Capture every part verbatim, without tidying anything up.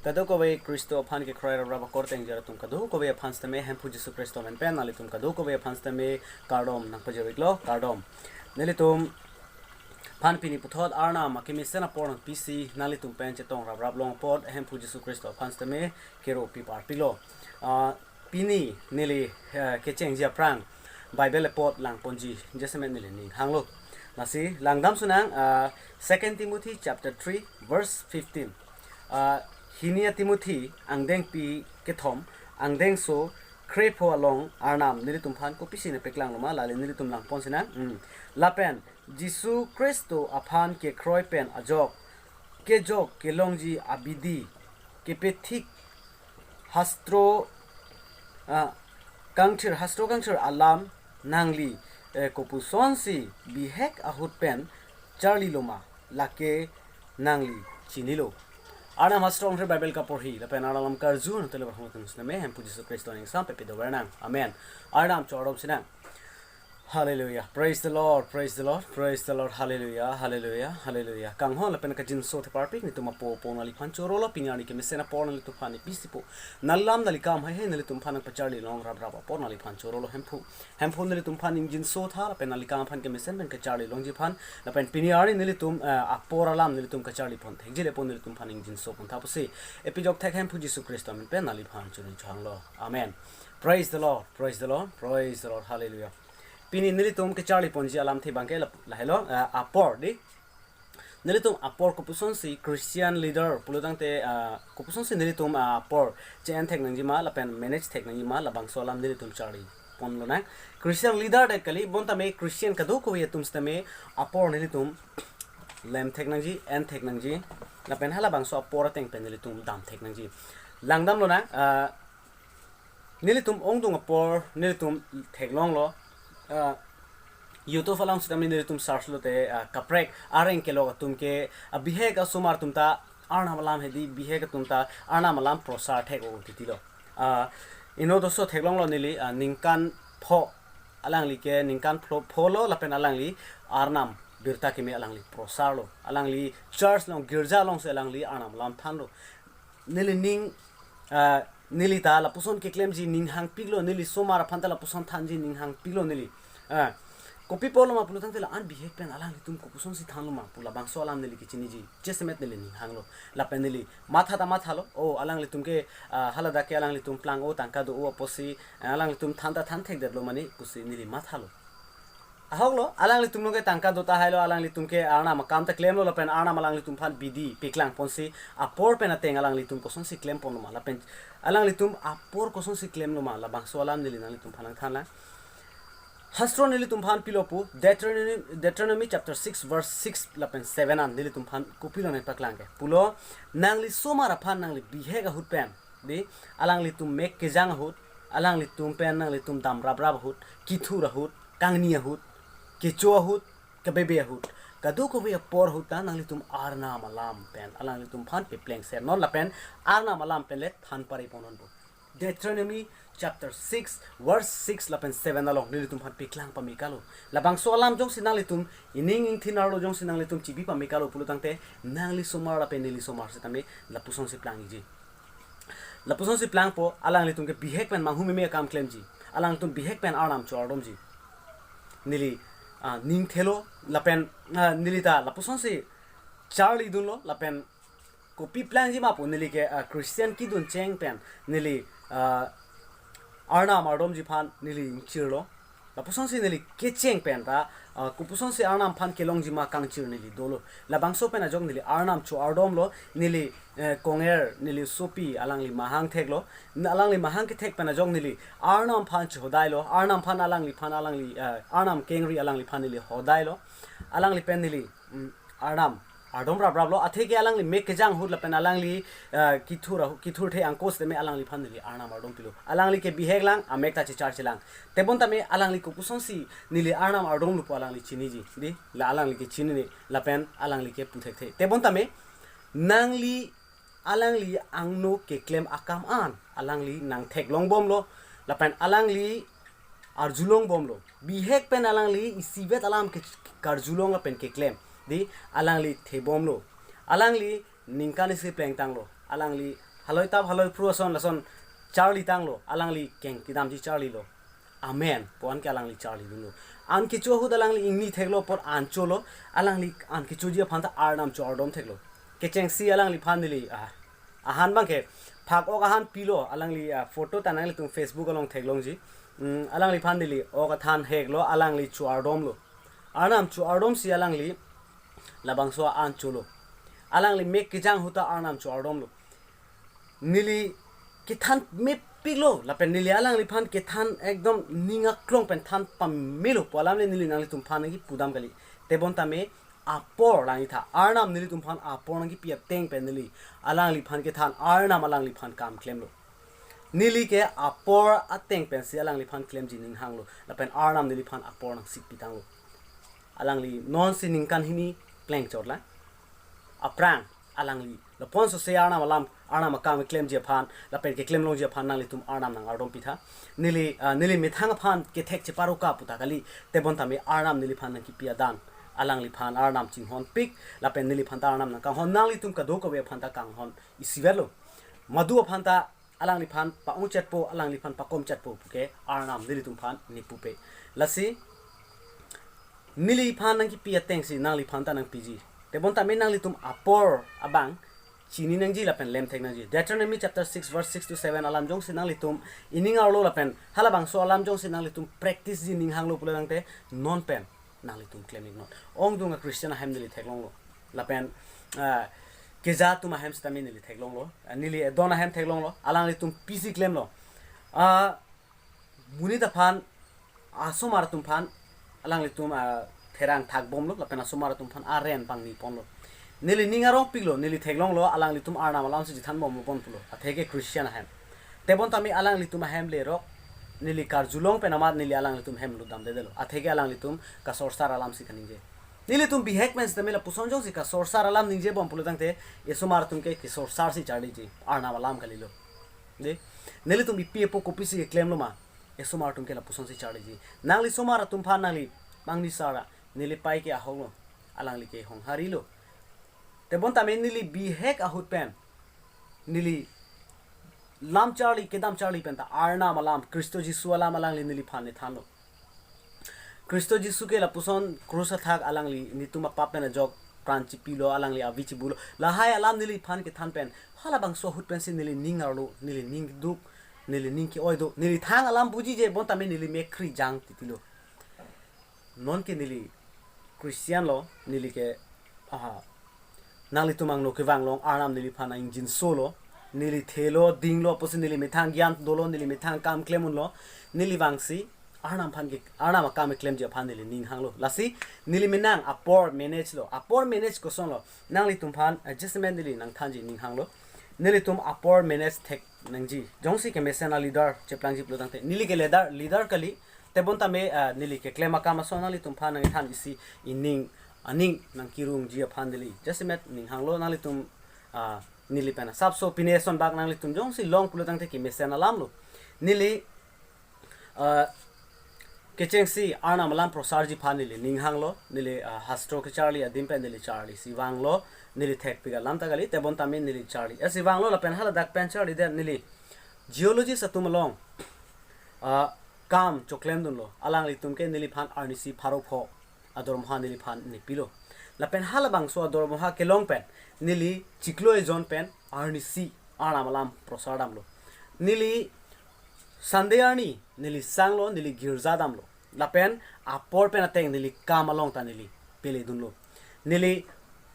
Kadokave Khristo aphan kekroi raprap akorte ingjir atum kadokave aphan sitame Hemphu Jisu Khristo amen pen nanglitum kadokave aphan sitame kardom nangpajir-iklo, kardom. Nelitum aphan pini puthot Arnam akemesen apor nangpisi nanglitum pen chetong raprap long apot Hemphu Jisu Khristo aphan sitame kero pi parpilo. Ah, pini neli, eh, kechengji aphrang Bible apot langponji jasemet neli ning hanglo. Lasi langdam sunang, ah, Second Timothy chapter three verse fifteen. Ah, hini a-Timothy angdengpi kethom, angdengso krepho along Arnam nelitum aphan kopisi nangpeklang loma, lale nelitum langpon sinang. Hmm. Lapen Jisu Khristo aphan kekroi pen ajok, kejok kelongji abidi, kepethik hastro, ah, kangthir, hastro kangthir alam nangli, eh, kopusonsi bihek ahut pen charli loma, lake nangli chinilo. Arnam hastro angthir Bible kaporhi lapen Arnam alam karju nangtele barhong tung sitame Hemphu Jisu Khristo aning sam pepe dover nang. Amen. Arnam cho-ardom sinang. Hallelujah. Praise the Lord. Praise the Lord. Praise the Lord. Hallelujah. Hallelujah. Hallelujah. Kanghon lapen kajinso theparpik netum apo apo nangliphan chorolo, pini arni kemesen apor nanglitum aphan nepisi pu. Nangli alam nangli kam heihei nanglitum aphan nangpacharli long raprap apor nangliphan chorolo Hemphu. Hemphu nelitum aphan ingjinso tha lapen nangli kam aphan kemesen pen kacharli longji aphan. Lapen pini arni nelitum, eh, apor alam nelitum kacharli pon thekji le pon nelitum aphan ingjinso pon tha pusi epi jokthek Hemphu Jisu Khristo amen pen nangliphan choningri chohanglo. Amen. Praise the Lord. Praise the Lord. Praise the Lord. Hallelujah. Pini nelitum kacharli ponji alamthe abangke la, lahelo, eh, apor di. Nelitum apor kopusonsi Christian leader pulotangte, eh, kopusonsi nelitum, eh, apor che-en thek nangjima lapen manage thek nangjima labangso alam nelitum charli ponlonang. Christian leader det kali, bonta me Christian kadokave atum sitame apor nelitum lem thek nangji, en thek nangji, lapen halabangso apor ateng pen nelitum dam thek nangji. Langdamlonang, ah, nelitum ongdung apor nelitum theklonglo, ah, YouTube along sitame nelitum search lote, ah, kaprek areng kelok atum ke, ah, bihek asomar atum ta Arnam alam hedi, bihek atum ta Arnam alam prosar thek-o titilo. Ah, ino doso theklonglo neli, ah, ningkan pho, alangli ke ningkan pho, pholo lapen alangli Arnam birta keme alangli prosarlo. Alangli church along, girja alongsi alangli Arnam alam thanlo. Neli ning, ah, neli ta lapuson keklemji ning hangpiklo, neli somar aphan ta lapuson thanji ning hangpiklo neli. Ah, kopi apotlo ma pulotangte la-an bihek pen alanglitum kopusonsi thanlo ma pu labangso alam neli kechiniji jasemet neli ning hanglo. Lapen neli matha ta mathalo, o alanglitum ke, ah, haladak ke alanglitum plang-o tangka do-o apotsi, ah, alanglitum than ta than thekdetlo mane pusi neli mathalo. Ahoklo, alanglitum along ke tangka do tahailo, alanglitum ke Arnam akam ta klemlo lapen Arnam alanglitum aphan bidi peklang ponsi apor pen ateng alanglitum kosonsi klem ponloma lapen alanglitum apor kosonsi klemloma labangso alam neli nanglitum aphan nangthanlang. Hastro nelitum aphan pilo pu, Deuteronomy, Deuteronomy chapter six verse six lapen seven an nelitum aphan kopilo nangpaklang ke. Pulo, nangli somar aphan nangli bihek ahut pen, di, alanglitum mek kejang ahut, alanglitum pen nanglitum dam raprap ahut, kithur ahut, kangni ahut, kecho ahut, kebebe ahut, kadokave apor ahut ta nanglitum Arnam alam pen alanglitum aphan peplengser non lapen Arnam alam pen le than pare pon non pu. Deuteronomy chapter six verse six lapen seven along nelitum aphan peklang pame kalo. Labangso alam jongsi nanglitum ining ingthin arlo jongsi nanglitum chibi pame kalo pulotangte nangli somar lapen neli somar sitame lapusonsi plangji. Lapusonsi plangpo, alanglitum ke bihek pen manghumeme akam klemji, alanglitum bihek pen Arnam cho-ardomji. Neli, ah, ning thelo lapen, ah, neli ta lapusonsi charlidunlo lapen kopi plangji ma pu neli ke, ah, Christian kedun cheng pen neli, ah, Arnam ardomji aphan neli ingchirlo. Lapusonsi neli kecheng pen ta, ah, kopusonsi Arnam aphan kelongji ma kangchir neli dolo. Labangso pen ajok neli Arnam cho-ardomlo, neli, eh, konger, neli sopi alangli mahang theklo. N-, alangli mahang kethek pen ajok neli Arnam aphan chohodailo, Arnam aphan alangliphan alangli, eh, Arnam kengri alangliphan neli hodailo. Alangli pen neli, mm, Arnam ardom rapraplo, atheke alangli mek kejang ahut lapen alangli, eh, kithur ahu-, kithurthe angko sitame alangliphan neli Arnam ardompilo. Alangli ke bihek lang, amek ta checharche lang. Tebon tame alangli kopusonsi neli Arnam ardomlo pu alangli chiniji. Di, la alangli ke chinine, lapen alangli ke puthekthe. Tebon tame, nangli alangli angno keklem akam an alangli nangtheklongbomlo, lapen alangli arjulongbomlo. Bihek pen alangli isivet alam ke karjulong lapen keklem. Di, alangli thebomlo. Alangli ningkan isi plengtanglo. Alangli haloi tap haloi phru ason lason charli tanglo, alangli keng kedamji charlilo. Amen pu an ke alangli charlidunlo. An kecho ahut alangli ingni theklo apot an cholo, alangli an kechoji aphan ta Arnam cho-ardom theklo. Kechengsi alangliphan neli, ah, ahan abang ke phak-ok ahan pilo, alangli, ah, photo ta nanglitum Facebook along theklongji. Hmm, alangliphan neli ok athan heklo, alangli cho-ardomlo. Arnam cho-ardomsi alangli labangso an cholo. Alangli mek kejang ahut ta Arnam cho-ardomlo. Neli kethan mepiklo, lapen neli alangliphan kethan ekdom ning aklong pen than pamelo pu alam le neli nanglitumphan nangkipudam kali. Tebon tame apor lang itha, Arnam nelitumphan apor nangkipi ateng pen neli alangliphan kethan, Arnam alangliphan kam klemlo. Neli ke apor ateng pensi alangliphan klemji ning hanglo, lapen Arnam neliphan apor nangsik pitanglo. Alangli nonsi ningkan hini plengchot lang. Aphrang alangli lapuson sose Arnam alam, Arnam akam keklemji aphan lapen keklemlongji aphan nanglitum Arnam nang-ardom pitha. Neli, ah, neli methang aphan kethek cheparuka puta kali, tebon tame Arnam neliphan nangkipi adan, alangliphan Arnam chinghonpik, lapen neliphan ta Arnam nangkanghon, nanglitum kadokave aphan ta kanghon isivetlo. Madu aphan ta alangliphan pa-ongchetpo, alangliphan pakomchetpo puke Arnam nelitumphan nepupe. Lasi neliphan nangkipi atengsi nangliphan ta nangpiji. Tebon tame nanglitum apor abang chini nangji lapen lemthek nangji. Deuteronomy chapter six verse six to seven alam jongsi nanglitum ining arlo lapen halabangso alam jongsi nanglitum practice ji ning hanglo pulo tangte non pen nanglitum klem iknon. Ongdung a-Christian ahem neli theklonglo. Lapen, ah, keja atum ahem sitame neli theklonglo. Ah, neli edon ahem theklonglo. Alanglitum pisi klemlo. Ah, monit aphan, asomar atum aphan alanglitum, ah, therang thakbomlo, lapen asomar atum aphan aren pangniponlo. Neli ning arongpiklo, neli theklonglo, alanglitum Arnam alamsi chethanbomlo pon pulo. Atheke Christian ahem. Tebon tame alanglitum ahem lerok, neli karjulong pen amat neli alanglitum hem lutdamdedetlo. Atheke alanglitum kasorsar alamsi kaningje. Nelitum bihek pen sitame lapuson jongsi kasorsar alam ningjebom pulo tangte, esomar atum ke kesorsarsi charliji, Arnam alam kalilo. De, nelitum ipi epo kopisi keklemlo ma, esomar atum ke lapusonsi charliji. Nangli somar atum aphan nangli pangni sara, neli pai ke ahoklo, alangli ke hongharilo. Tebon tame neli bihek ahut pen, neli lam charli, kedam charli pen ta Arnam alam, Khristo Jisu alam alangli neliphan nethanlo. Khristo Jisu ke lapuson krus athak alangli netum apap pen ajok pran chipilo, alangli avi chibulo. Lahai alam neliphan kethan pen, halabangso ahut pensi neli ning arlo, neli ning duk, neli ning ke-oi do, neli thang alam bujije, bon tame neli mekkri jang titilo. Non ke neli Christian lo, neli ke, aha, nanglitum angno kevanglong Arnam neliphan ingjinso lo, neli thelo, dinglo, apotsi neli methang gyan dolo, neli methang kam klem unlo, neli vangsi Arnam aphan ke, Arnam akam keklemji aphan neli ning hanglo. Lasi neli menang apor manage lo. Apor manage kosonlo? Nanglitum aphan adjustment neli nangthanji ning hanglo. Nelitum apor manage thek nangji. Jongsi kemesen a-leader cheplangji pulo tangte, neli ke leader, leader kali. Tebon tame, ah, neli keklem akam ason nanglitum aphan nangthan isi ining aning nangkerungji aphan neli adjustment ning hanglo. Nanglitum, ah, neli pen asapso pine asonbak nanglitum jongsi long pulo tangte kemesen alam lo. Neli, ah, kechengsi Arnam alam prosarji aphan neli ning hanglo. Neli, ah, hastro kecharli adim pen neli charlisi vanglo. Neli thekpik alam ta kali, tebon tame neli charli esi vanglo, lapen haladak pen charlidet neli geologist atum along, ah, kam choklem dunlo. Alanglitum ke neliphan arnisi pharo pho adormoha neliphan nepilo. Lapen halabangso adormoha kelong pen neli chiklo ejon pen arnisi Arnam alam prosar damlo. Neli Sunday arni neli sanglo, neli girja damlo. Lapen apor pen ateng neli kam along ta neli pele dunlo. Neli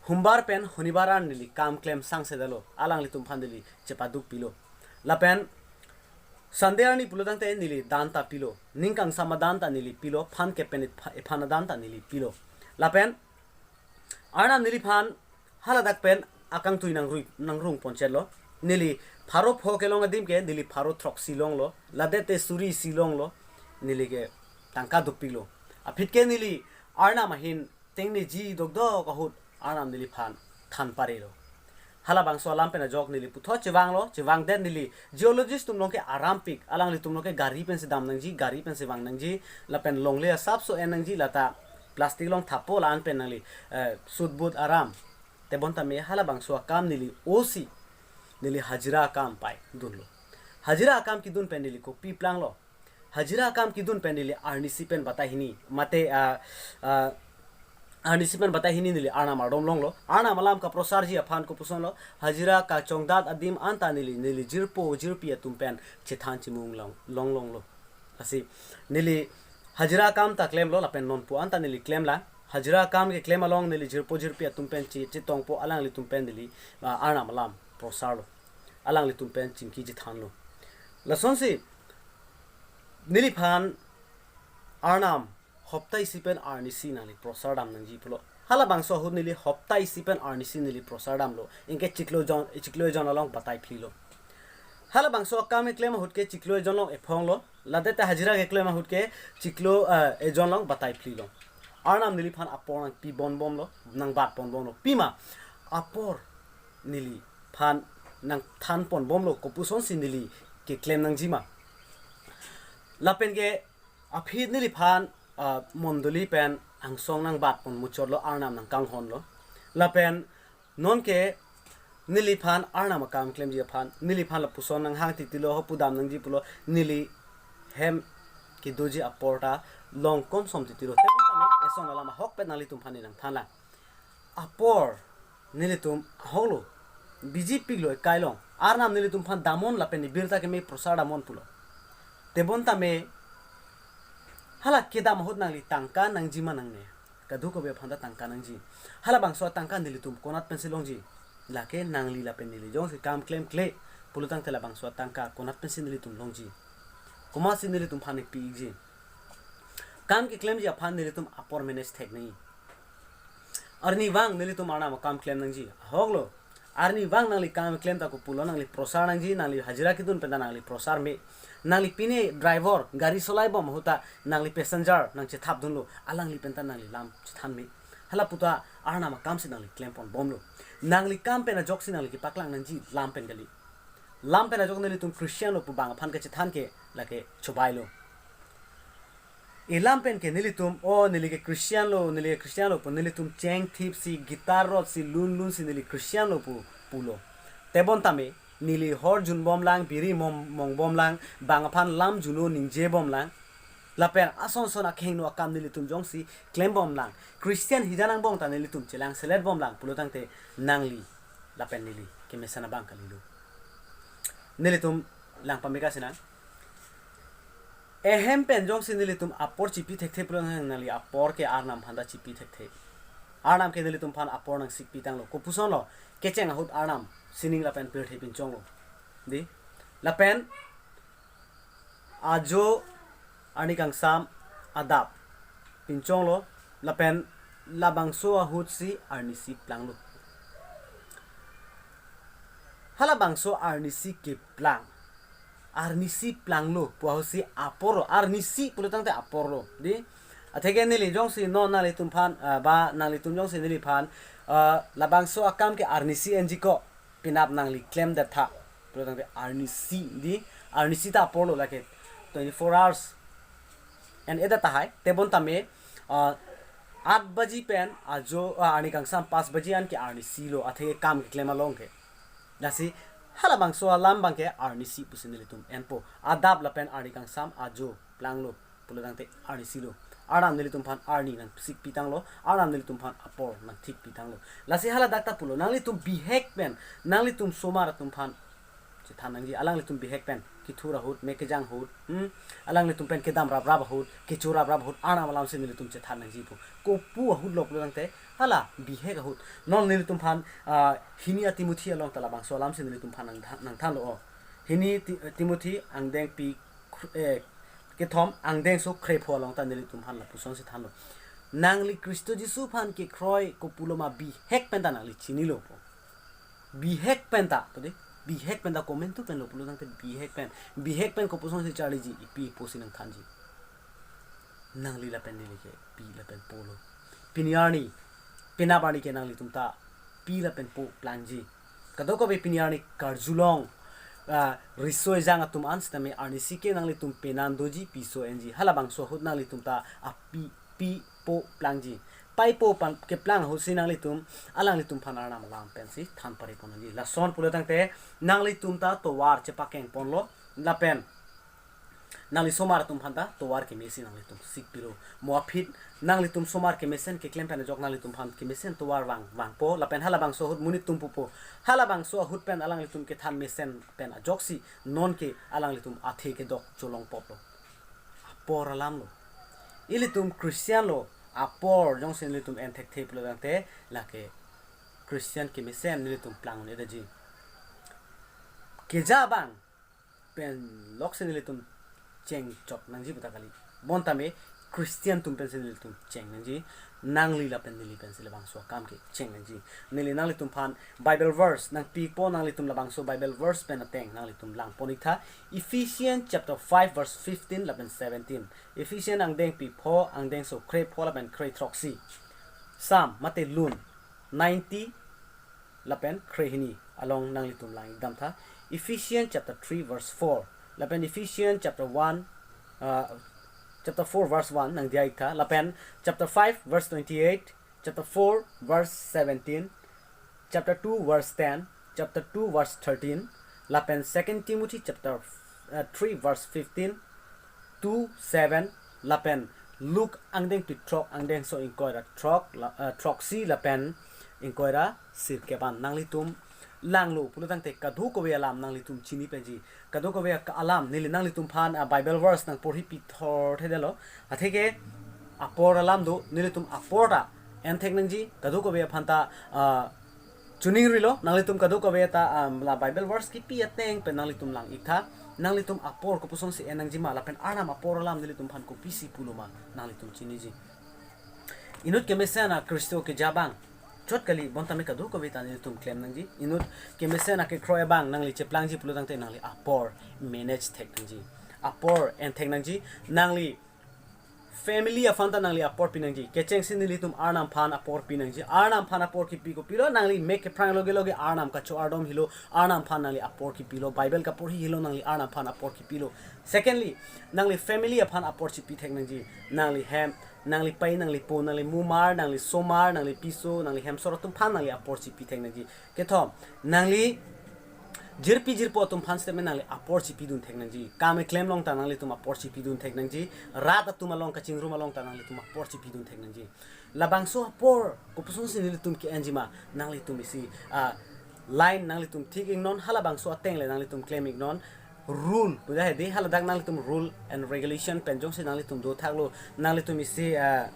Humbar pen Honibar an neli kam klem sangsedetlo. Alanglitum aphan neli chepaduk pilo. Lapen Sunday arni pulo tangte neli dan ta pilo. Ning kangsam adan ta neli pilo. Phan kepen epha-, ephan adan ta neli pilo. Lapen Arnam neliphan haladak pen akangtui nangrui, nangrung ponchetlo. Neli pharo pho kelong adim ke neli pharo throksi longlo. Ladet te suri isi longlo. Neli ke tangka dopiklo. Aphi ke neli Arnam ahin tengneji dokdok ahut Arnam neliphan than parelo. Halabangso alam pen ajok neli puthot chevanglo, chevangdet neli geologist atum along ke arampik, alanglitum along ke gari pensi dam nangji, gari pensi vang nangji, lapen longle asapso en nangji, lata plastic along thapo la-an pen nangli, eh, suit boot aram. Tebon tame halabangso akam neli osi neli hajira akam pai dunlo. Hajira akam kedun pen neli kopi planglo? Hajira akam kedun pen neli arnisi pen batai hini, mate, ah, ah, arnisi pen batai hini neli Arnam ardom longlo. Arnam alam kaprosarji aphan kopusonlo? Hajira kachongdat adim anta neli, neli jirpo jirpi atum pen chethan chimung long, long longlo. Lasi neli hajira akam ta klemlo, lapen nonpu anta neli klemlang. Hajira akam keklem along neli jirpo jirpi atum pen che, chetongpo, alanglitum pen neli, ah, Arnam alam prosarlo. Alanglitum pen chingki chethanlo. Lasonsi neliphan Arnam hopta isi pen arnisi nangli prosar dam nangji pulo. Halabangso ahut neli hopta isi pen arnisi neli prosar damlo. Anke chiklo ejon, chiklo ejon along batai phlilo. Halabangso akam keklem ahut ke chiklo ejon along ephonglo. Ladak ta hajira keklem ahut ke chiklo, eh, ejon along batai phlilo. Arnam neliphan apor nangpi ponbomlo, nangbat ponbomlo. Pima apor neliphan nangthan ponbomlo, kopusonsi neli keklem nangjima. Lapen ke aphi neliphan, ah, mondoli pen angsong nangbat pon muchotlo, Arnam nangkanghonlo. Lapen nonke neliphan Arnam akam klemji aphan neliphan lapuson nanghang titilo, ho pudam nangji pulo, neli hem kedoji apor ta long konsom titilo. Tebon tame eson alam ahokpet nanglitumphan neli nangthanlang. Apor nelitum ahoklo, biji piklo ekai along, Arnam nelitumphan damnon lapen ne birta keme prosar damnon pulo. Tebon tame hala kedam ahut nangli tangka nangjima nangne? Kadokave aphanta tangka nangji. Halabangso atangka nelitum konat pensi longji? Lake nangli lapen neli jongsi kam klemkle pulotangte labangso atangka konat pensi nelitum longji? Komatsi nelitumphan nepi-ikji? Kam keklemji aphan nelitum apor manage thek nangji. Arnivang nelitum Arnam akam klem nangji, ahoklo. Arnivang nangli kam klem ta kopulo, nangli prosar nangji, nangli hajira kedun penta nangli prosar me. Nangli pine driver, gari solai bom ahut ta nangli passenger nangchethap dunlo, alangli penta nangli lam chethan me. Hala puta Arnam akamsi nangli klem ponbomlo. Nangli kam pen ajoksi nangli kepaklang nangji, lam pen kali. Lam pen ajok nelitum Christian lo pu bang aphan kachethan ke lake chobailo. Elam pen ke nelitum, o neli ke Christian lo, neli ke Christian lo pu nelitum chengthipsi, guitar rotsi, lunlunsi neli Christian lo pu pulo. Tebon tame neli hor junbomlang, biri mong, mongbomlang, bang aphan lam juno ningjebomlang. Lapen asonson akhengno akam nelitum jongsi klembomlang, Christian hijan angbong ta nelitum chelangseletbomlang pulotangte nangli lapen neli kemesen abang kalilo. Nelitum lang pameka sinang. Ehem pen jongsi nelitum apor chipi thekthe pulo, nangli apor ke Arnam aphanta chipi thekthe. Arnam ke nelitumphan apor nangsikpi tanglo. Kopusonlo? Kecheng ahut Arnam sining lapen pirthe pinchonglo. Di? Lapen ajo, arni kangsam, adap pinchonglo, lapen labangso ahutsi arnisi planglo. Halabangso arnisi keplang, arnisi planglo pu ahutsi aporlo, arnisi pulotangte aporlo. Di? Atheke neli jongsi non nanglitumphan, ah, ba nanglitum jongsi neliphan, ah, labangso akam ke arnisi enjiko, penap nangli klemdet tha pulotangte arnisi, di, arnisi ta aporlo, lake twenty-four hours en-edet tahai. Tebon tame, ah, aat baji pen ajo, ah, arni kangsam pas baji an ke arnisi lo, atheke kam keklem along ke. Lasi halabangso alam abang ke arnisi pusi nelitum enpo. Adap lapen arni kangsam ajo planglo pulotangte arnisi lo. Arnam nelitumphan arni nangsikpi tanglo, Arnam nelitumphan apor nangthikpi tanglo. Lasi haladak ta pulo, nanglitum bihek pen, nanglitum osomar atumphan chethan nangji, alanglitum bihek pen kethur ahut, me kejang ahut, hmm? Alanglitum pen kedam raprap ahut, kecho raprap ahut, Arnam alamsi nelitum chethan nangji pu. Kopu ahutlo pulotangte hala bihek ahut. Non nelitumphan, ah, hini a-Timothy along ta labangso alamsi nelitumphan nang, nangthanlo, o. Hini Ti-, Timothy angdengpi kr-, eh, kethom angdengso krepho along ta nelitumphan lapusonsi thanlo. Nangli Khristo Jisu aphan kekroi kopuloma bihek penta nangli chinilo pu. Bihek penta, to di, bihek penta komantu penlo pulotangte bihek pen. Bihek pen kopusonsi charliji, ipi pusi nangthanji? Nangli lapen neli ke pi lapen polo. Pini arni, penap arni ke nanglitum ta pi lapen po plangji. Kadokave pini arni karjulong, ah, riso ejang atum an sitame arnisi ke nanglitum penan doji, piso enji. Halabangso ahut nanglitum ta api, pi, po plangji. paipo pen keplang ahut si nanglitum alanglitum aphan Arnam alam pensi than pare pon nangji. Lason pulo tangte nanglitum ta tovar chepakeng ponlo, lapen nangli somar atum aphan ta tovar kemesi nanglitum sikpilo. Mo aphi nanglitum somar kemesen keklem pen ajok nanglitum aphan kemesen tovar vang vangpo, lapen halabangso ahut monit atum pupo. Halabangso ahut pen alanglitum kethan mesen pen ajoksi nonke alanglitum athe kedok cholong poplo. Apor alam lo. Ilitum Christian lo, apor jongsi nelitum en thekthe pulo tangte lake Christian kemesen nelitum plang un-edetji. Keja abang pen loksi nelitum chengchot nangji puta kali. Bonta me Christian atum pensi nelitum cheng nangji, nangli lapen neli pensi labangso akam kecheng nangji. Neli nanglitum aphan Bible verse nangpipo, nanglitum labangso Bible verse pen ateng nanglitum lang pon-iktha. Ephesians chapter five verse fifteen lapen seventeen. Ephesians angdengpi pho, angdengso kre pho lapen kre throksi. Psalm mate lun ninety lapen kre hini along nanglitum lang-ik damtha. Ephesians chapter three verse four lapen Ephesians chapter one, uh, chapter four verse one nangdiya-iktha, lapen chapter five verse twenty-eight, chapter four verse seventeen, chapter two verse ten, chapter two verse thirteen, lapen Second Timothy chapter, uh, three verse fifteen, two seven, lapen Luke angdengpi throk, angdengso ingkoi ra throk, la, eh, throksi lapen ingkoi ra sirkep an. Nanglitum langlo pulo tangte kadokave alam nanglitum chini penji. Kadokave ak-, alam neli nanglitum aphan, ah, Bible verse nangporhi pithorthedetlo. Atheke apor alam do, nelitum apor ta en thek nangji, kadokave aphan ta, ah, chuning rilo, nanglitum kadokave ta, um, la Bible verse kipi ateng pen nanglitum lang-iktha, nanglitum apor kopuson si en nangjima, lapen Arnam apor alam nelitum aphan kopisi pulo ma, nanglitum chiniji. Inut kemesen a Khristo keja abang chot kali, bonta me kadokave ta nelitum klem nangji. Inut kemesen akekroi abang nangli cheplangji pulo tangte nangli apor manage thek nangji. Apor en thek nangji, nangli family aphan ta nangli apor pi nangji. Kechengsi nelitum Arnam aphan apor pi nangji. Arnam aphan apor kipi kopilo, nangli mek kephrang loge loge Arnam kacho-ardom helo, Arnam aphan nangli apor kipilo, Bible kaporhi helo nangli Arnam aphan apor kipilo. Secondly, nangli family aphan apor chipi thek nangji. Nangli hem, nangli pei, nangli po, nangli mumar, nangli somar, nangli piso, nangli hemsor atum aphan nangli apor chipi thek nangji. Kethom, nangli jirpi jirpo atum aphan sitame nangli apor chipidun thek nangji. Kam keklem along ta nanglitum apor chipidun thek nangji. Rat atum along, kachingrum along ta nanglitum apor chipidun thek nangji. Labangso apor kopuson si nelitum ke-enjima, nanglitum isi, ah, line nanglitum thik-iknon, halabangso ateng le nanglitum klem-iknon. Rule puja hedi, haladak nanglitum rule and regulation pen jongsi nanglitum dothaklo, nanglitum isi, ah,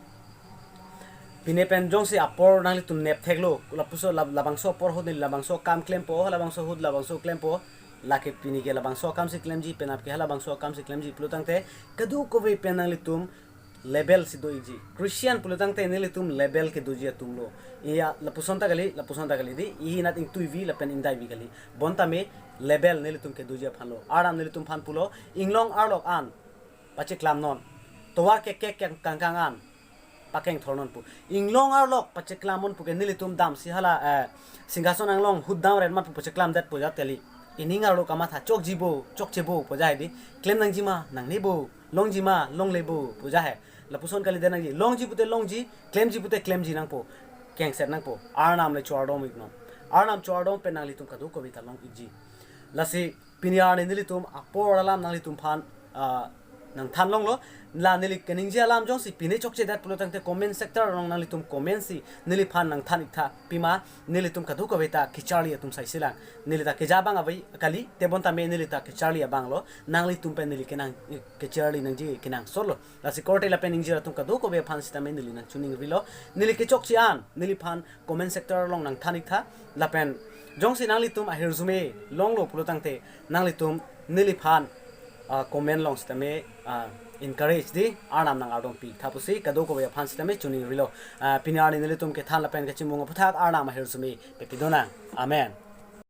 pine pen jongsi apor nanglitum neptheklo, lapuson lab-, labangso apor ahut neli labangso akam klempo, halabangso ahut labangso klempo, lake pini ke labangso akam si klemji, penap ke halabangso akam si klemji pulo tangte, kadokave pen nanglitum label si do-ikji. Christian pulo tangte nelitum label kedoji atumlo. Iya, lapuson ta kali, lapuson ta kali di, ihi nat ingtuivi lapen ingdaivi kali. Bonta me label nelitum kedoji aphanlo. Arnam nelitum aphan pulo, inglong arlok an pacheklamnon. Tovar kekek kang-, kangkang an pakengthornon pu. Inglong arlok pacheklamnon puke nelitum damsi hala, eh, singhason anglong hutdam ren mat pu pacheklamdet pu jat kali. Ining arlo kamatha chokjibo, chokchebo puja hedi. Klem nangjima, nangnebo, longjima, longlebo puja he. Lapuson kalidet nangji. Longji pute longji, klemji pute klemji nangpo. Kengset nangpo. Arnam le cho-ardom-iknon. Arnam cho-ardom pen nanglitum kadokave ta long-ikji. Lasi pini arni nelitum apor alam nanglitum aphan, ah, nangthan longlo. La neli keningje alam jongsi pine chokchedet pulo tangte comment section along nanglitum comment si neliphan nangthan-iktha, pima nelitum kadokave ta kecharli atum saisilang. Neli ta keja abang ave kali, tebon tame neli ta kecharli abanglo. Nanglitum pen neli kenang, eh, kecharli nangji kenangsotlo. Lasi korte lapen ingjir atum kadokave aphan sitame neli nangchiningrilo. Neli kechokche an neliphan comment section along nangthan-iktha. Lapen jongsi nanglitum ahirjume longlo pulo tangte nanglitum neliphan, ah, comment along sitame, ah, encourage di, Arnam nang-ardompi tha pusi kadokave aphan sitame chiningrilo. Ah, pini arni nelitum kethan lapen kachimung aphuthak Arnam ahirjume pepidonang. Amen.